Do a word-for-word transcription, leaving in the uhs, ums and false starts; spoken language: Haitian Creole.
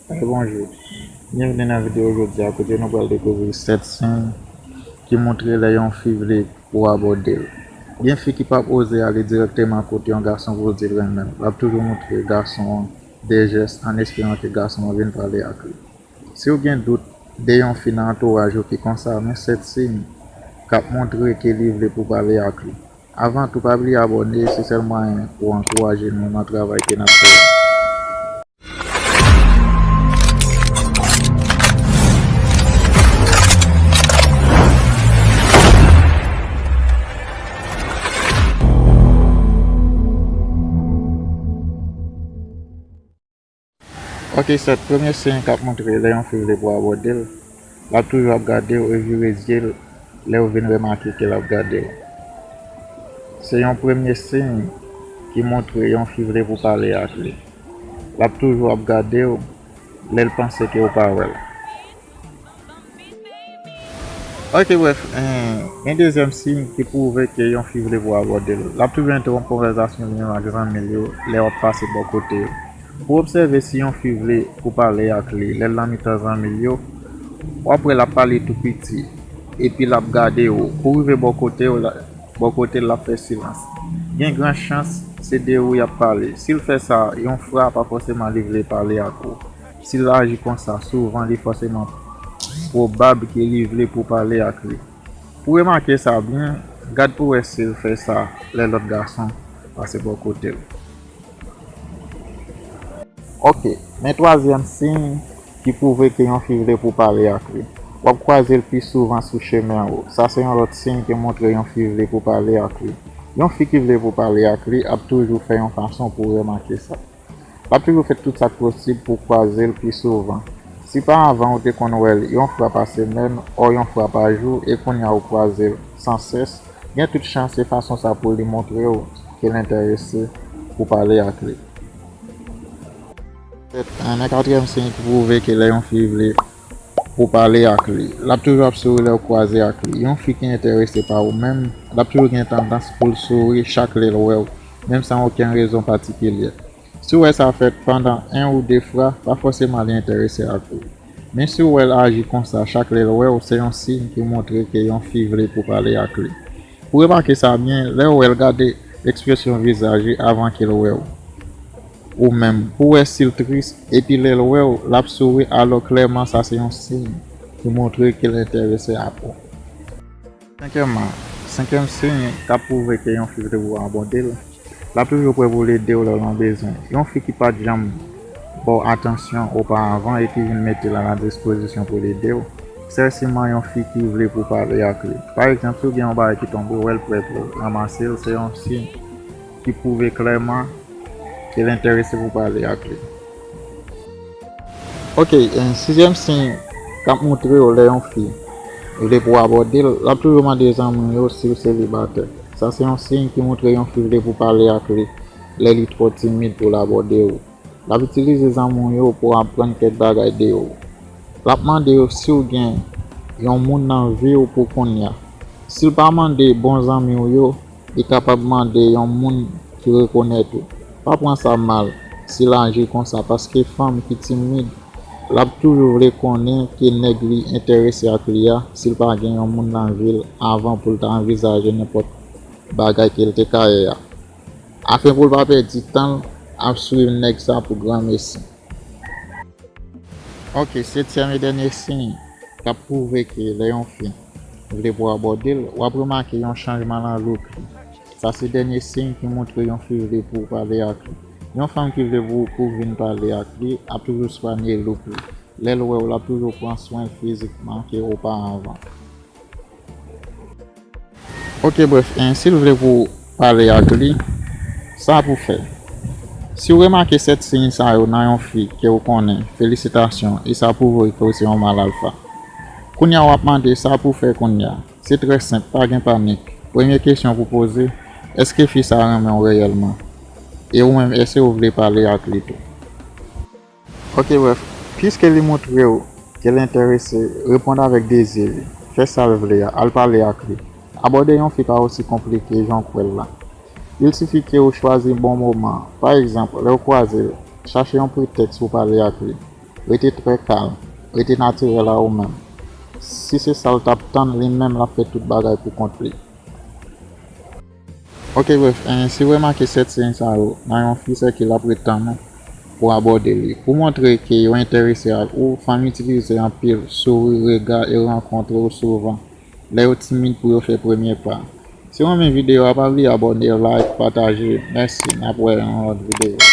Hey, bonjou. Byenveni nan videyo jodi a, kote nou pral dekouvri sèt siy ki montre lè yon fi vle pou w abòde l. Gen fi ki p ap oze ale dirèkteman kote yon gason pou l di l renmen l. L ap toujou montre gason an de jès an esperan ke gason an vin pale ak li. Si w gen dout de yon fi nan antouraj ou ki konsa, men sèt siy k ap montre ke li vle pou w pale ak li. Avan tou, pa bliye abòne, se sèl mwayen pou w ankouraje nou nan travay ke n ap fè a. Ok, sèt premye siy k ap montre lè yon fi vle pou w abòde l, l ap toujou ap gade w e vire zye l lè w vin remake ke l ap gade w. Se yon premye siy ki montre yon fi vle pou w pale ak li. L ap toujou ap gade w lè l panse ke w pa wè l. Ok, brèf, en, gen dezyèm siy ki pwouve ke yon fi vle pou w abòde l. L ap toujou entewonp konvèzasyon li menm ak zanmi l yo lè w ap pase bò kote yo. Pou w obsève si yon fi vle pou w pale ak li lè l nan mitan zanmi l yo, w ap wè l ap pale tou piti, epi l ap gade w. Pou w rive bò kote w, l a- bò kote l, l ap fè silans. Gen gran chans se de ou y ap pale. Si l fè sa yon fwa, pa fòseman li vle pale ak ou. Si l aji konsa souvan, li fòseman pwobab ke li vle pou w pale ak li. Pou w remake sa byen, gad pou w wè si l fè sa lè lòt gason pase bò kote l. Ok, men twazyèm siy ki pwouve ke yon fi vle pou w pale ak li. W ap kwaze l pi souvan sou chemen ou. Sa se yon lòt siy ki montre yon fi vle pou w pale ak li. Yon fi ki vle pou w pale ak li ap toujou fè yon fason pou w remake sa. L ap toujou fè tout sa k posib pou w kwaze l pi souvan. Si pa avan ou te konn wè l yon fwa pa semèn, ò yon fwa pa jou, e kounye a ou kwaze l san sès, gen tout chans se fason sa pou li montre w ke l enterese pou w pale ak li. Nan katriyèm siy ki pwouve ke lè yon fi vle pou w pale ak li, l ap toujou ap souri lè w kwaze ak li. Yon fi ki enterese pa ou menm, l ap toujou gen tandans pou l souri chak lè l wè w, menm san okenn rezon patikilye. Si w wè sa fèt pandan en ou de fwa, pa fòseman li enterese ak ou. Men si w wè l aji konsa chak lè l wè w, se yon siy ki montre ke yon fi vle pou w pale ak li. Pou remake sa byen, lè w wè l gade ekspresyon vizaj li avan ke l wè w, ou menm, pou w wè si l tris, epi lè l wè w, l ap souri, alò klèman sa se yon siy ki montre ke l enterese ak ou. Senkyèmman, senkyèm siy k ap pwouve ke yon fi vle pou w abòde l, l ap toujou prè pou l ede w lè w nan bezwen. Yon fi ki pa t janm ba w atansyon oparavan e ki vin mete l a la dispozisyon pou l ede w, sètènman yon fi ki vle pou w pale ak li. Pa egzanp, si w gen yon bagay ki tonbe, w wè l prè pou w ranmase l, se yon siy ki pwouve klèman ke l enterese pou w pale ak li. Ok, en, sizyèm siy k ap montre w lè yon fi vle pou w abòde l, l ap toujou mande zanmi w yo si w selibatè. Sa se yon siy ki montre yon fi vle pou w pale ak li lè li twò timid pou l abòde w. L ap itilize zanmi w yo pou w aprann kèk bagay de w. L ap mande w si w gen yon moun nan vi w pou kounye a. Si l pa mande bon zanmi w yo, li kapab mande yon moun ki rekonèt ou. Pa pran sa mal si l aji konsa, paske fanm ki timid, l ap toujou vle konnen ke nèg li enterese ak li a, si l pa gen yon moun nan vi l avan pou l ta anvizaje nenpòt bagay ke l te ka ye a. Afen pou l pa pèdi tan l ap swiv nèg sa pou granmesi. Ok, setyèm e dènye siy k ap pwouve ke lè yon fi vle pou w abòde l, w ap remake yon chanjman nan look li. Sa se dènye siy ki montre yon fi vle pou w pale ak li. Yon fanm ki vle pou, pou w vin pale ak li ap toujou swanye look li. Lè l wè w, l ap toujou pran swen l fizikman ke oparavan. Ok, brèf, en, si l vle pou w pale ak li, sa pou fè. Si w remake sèt siy sa yo nan yon fi ke w konnen, felisitasyon, e sa pwouve ke w se yon mal alfa. Kounye a w ap mande sa pou fè kounye a. Se trè senp, pa gen panik. Premye kesyon pou poze, èske fi sa renmen w reyèlman? E ou menm, èske w vle pale ak li tou? Ok, brèf, piske li montre w ke l enterese, reponn avèk dezi li. Fè sa l vle a, al pale ak li. Abòde yon fi pa osi konplike jan w kwè l la. Il sifi ke w chwazi bon moman. Pa egzanp, lè w kwaze l, chache yon pretèks pou w pale ak li. Rete trè kalm. Rete natirèl a ou menm. Si se sa l t ap tann, li menm l ap fè tout bagay pou kont li. Ok, bref, en, si w remake sèt siy sa yo nan yon fi, sè ke l ap ret tann ou pou abòde li. Pou montre ke yo enterese ak ou, fanm itilize anpil souri, rega e rankontre w souvan lè yo timid pou yo fè premye pa. Si w renmen videyo a, pa bliye abòne, like, pataje. Mèsi, n ap wè nan yon lòt videyo.